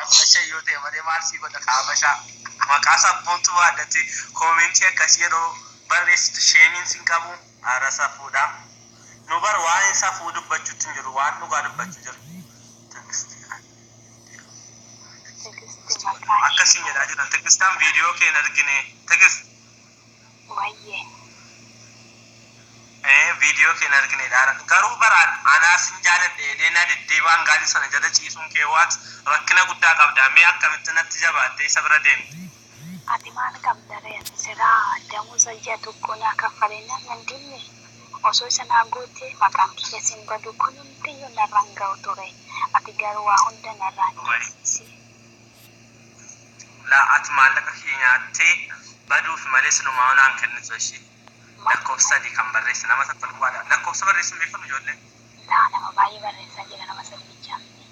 15 yoo ta'e malee maal sii godha kaabashaa. Maqaa sabboontu baadhate koomentii akkasii yeroo barreessitu sheemiin sin qabu haara safuudha. Nu bar waa'ee safuu dubbachuutti hin jiru, waan dhugaa dubbachuu jiru. Tigisti maqaa Akkasiin jedhaa jiran. Tigistaan viidiyoo kee hin argine. Tigist. Wayyee. Viidiyoo kee hin argine dhaara. Garuu baraan anaas hin jaaladhe jedhee na deddeebaan gaalii sana jala ciisuun kee waat rakkina guddaa qabda. Mee akkamitti natti jabaattee isa bira deemte? Ati maal qabda ree? Ati silaa damuuza ji'a tokko naa kaffalee nan dinne, osoo isa naa goote maqaan kiyya sin badu, kun hundiyyuu narraan ga'u ture. Ati garuu waa hunda narraan geessisi. Laa, ati maallaqa kiyya nyaattee baduuf malee silumaa naan kennitu ishee. Lakkoofsa 3 kan barreesse nama tokko duwwaadha. Lakkoofsa barreessuun beekamu ijoolleen. Laa, nama baay'ee barreessaa jira, nama sadi bichaa miti.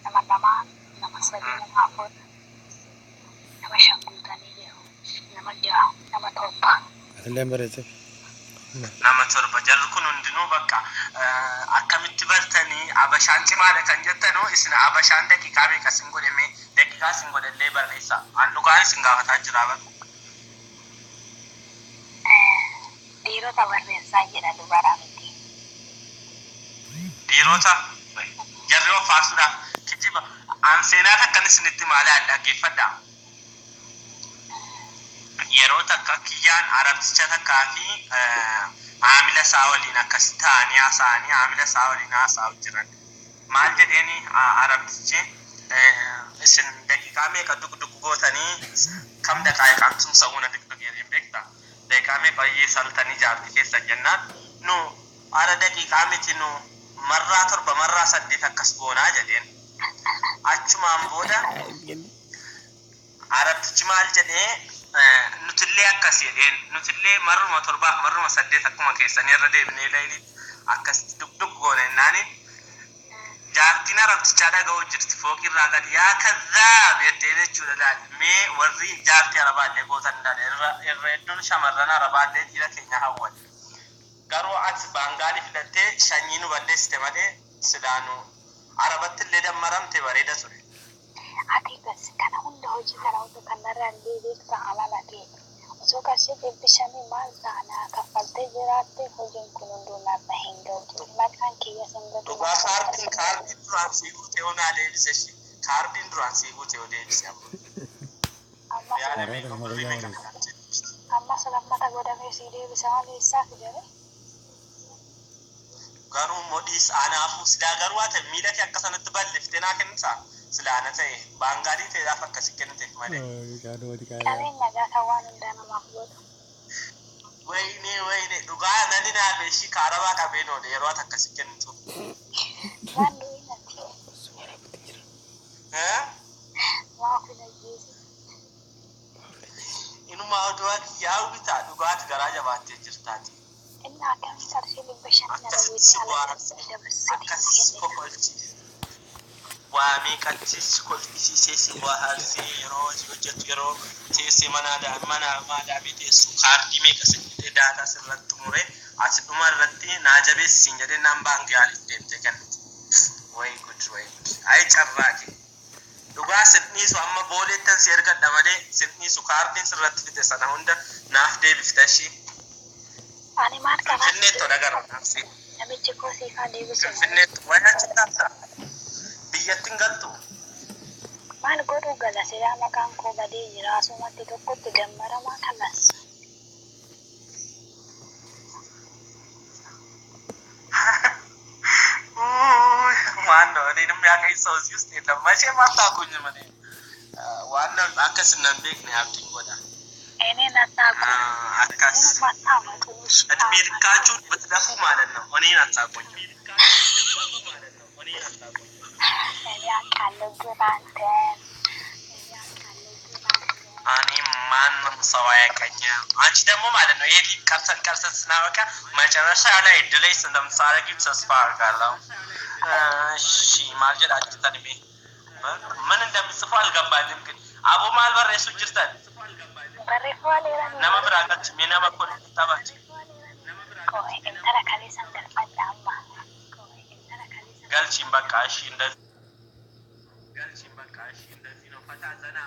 Nama lama, nama sadi, nama afur, nama shan guutanii jiru. Nama jaha, nama torba. Atilleen barreessif. Nama torba. Jarri kun hundinuu bakka akkamitti bartanii abashaan cimaadha kan jettanu isin? Abashaan daqiiqaa meeqa isin godhe? Mee daqiiqaa isin godhellee barreessa. An dhugaan isin gaafataa jira bara. Dhiirota barreessaa jira, dubara miti. Dhiirota jarri of faarsuudhaaf kijiba. An seenaa takkan isinitti maala, dhaggeeffadha. Yeroo takka kiyyaan arabticha takkaa fi haamila isaa waliin akkas ta'anii haasa'anii, haamila isaa waliin haasa'aa jiran. Maal jedheeni arabtichi? Isin daqiiqaa meeqa dugdug gootanii, kam daqaa'iqaan tumsa'uuna dugdug jedheen beektaa? Daqiiqaa meeqa iyyee saltanii jaartii keessan jennaan, nu ara daqiiqaa miti, nu marraa torba, marraa saddeet akkas goonaa jedheen. Achumaan booda arabtichi maal jedhee? Nutillee akkas jedheen, nutillee marruma torbaaf marruma saddeet akkuma keessanii irra deebinee layli akkasitti dugdug goona jennaani, jaartiin arabtichaa dhaga'uu jirti fooqirraa gadi, "Yaa kazzaab" jettee jechuudha. Laal, mee warri jaartii arabaallee gootan laal, irra irra hedduun shamarran arabaallee dhiira keenya hawwan. Garuu ati baangaalii filattee sanyii nu balleessite malee silaanu arabatti illee dammaramte bareeda ture. Ati bas kana hunda, hojii kana hunda kan narraan ga'e beektaa, amala keeti. Osoo qarshii 500 maal ta'a naa kaffaltee jiraatte, hojiin kun hunduu narra hin ga'u ture. Maqaan kiyya sin badu. Dhugaa. Maqaan Kaardiin sin badu. Kaardiin duraan sii guute yoo naa deebise ishee, kaardiin duraan sii guute yoo deebise amma. Ammas Yaada Karaa meeqa kana birrii fayyaa meeqa waliin. kanaan? Ammas lammata godhamee sii deebisa malee eessaa fidare? Garuu modhiis anaafuu silaa, garuu haa ta'e miila kee akka sanatti bal'iftee naa kennitaa silaa ana ta'e baangaalii ta'eedhaaf akkasi kenniteef malee. Qabeenya gaa kan waan hundaa namaaf godhu. Wayne, wayne, dhugaa nani naafe ishii kaarabaa qabeen oole yeroo ati akkasi kennitu. Waan du'in ati. Eh? Maaf hin ajjeesin? Inumaa oduu kiyyaa hawwitaa, dhugaati garaa jabaattee jirtaati. Inni akkamitti qarshii 500 na Akkasitti si daawwitii haala bohaarsa. dabarsite Akkasitti si kennita. kokolchiise. Waa meeqatti si kolfisiisee si bohaarsee, yeroo hojii hojjettu, yeroo teessee mana maadaamii teessu kaardii meeqa si fixee, daataa sirratti xumuree, ati dhuma irratti naa jabeessi siin jedhee naan baangaaliif deemtee kennite. Way gud, way gud. Ayi carraa kee. Dhugaa sin dhiisu, amma booleettan si ergadha malee sin dhiisu. Kaardiin sirratti fixe sana hunda naaf deebifta ishii. Ani maal qabaa? Finfinneetti ol agarra naaf si. Namichi koo siifaa deebisu malee. Finfinneetti wayi achi taata. Biyyatti hin galtu. Maal godhuu gala? Silaa maqaan koo badee jira, asumatti tokkotti dammaramaa kanas. ማነው? እኔንም ያገኝ ሰው እዚህ ውስጥ የለም። መቼም አታውቁኝም። እኔ ዋናው akkas nan beekne abdiin godha። እኔን አታውቁም። akkas እኔንም አታመጡም። እሺ እድሜ ልካችሁን ብትለፉ ማለት ነው እኔን አታውቁኝም። እኔ አውቃለሁ ግን አንተን። እኔ ማንም ሰው አያውቀኝም። አንቺ ደግሞ ማለት ነው ይሄ ቀርሰን ቀርሰን ስናበቃ መጨረሻ ላይ ድሌስ እንደምታደርጊው ተስፋ አድርጋለሁ። እሺ maal jedhaa jirtan? Mee ምን እንደምጽፉ አልገባኝም፣ ግን አቦ maal barreessu jirtan? Barreeffama dheeraa Nama biraa galchi mee, nama kun taphachi. Qoy, intala kaleessan galfadha amma. Galchiin bakka ishii እንደዚህ እሺ እንደዚህ ነው ፈታ ዘና።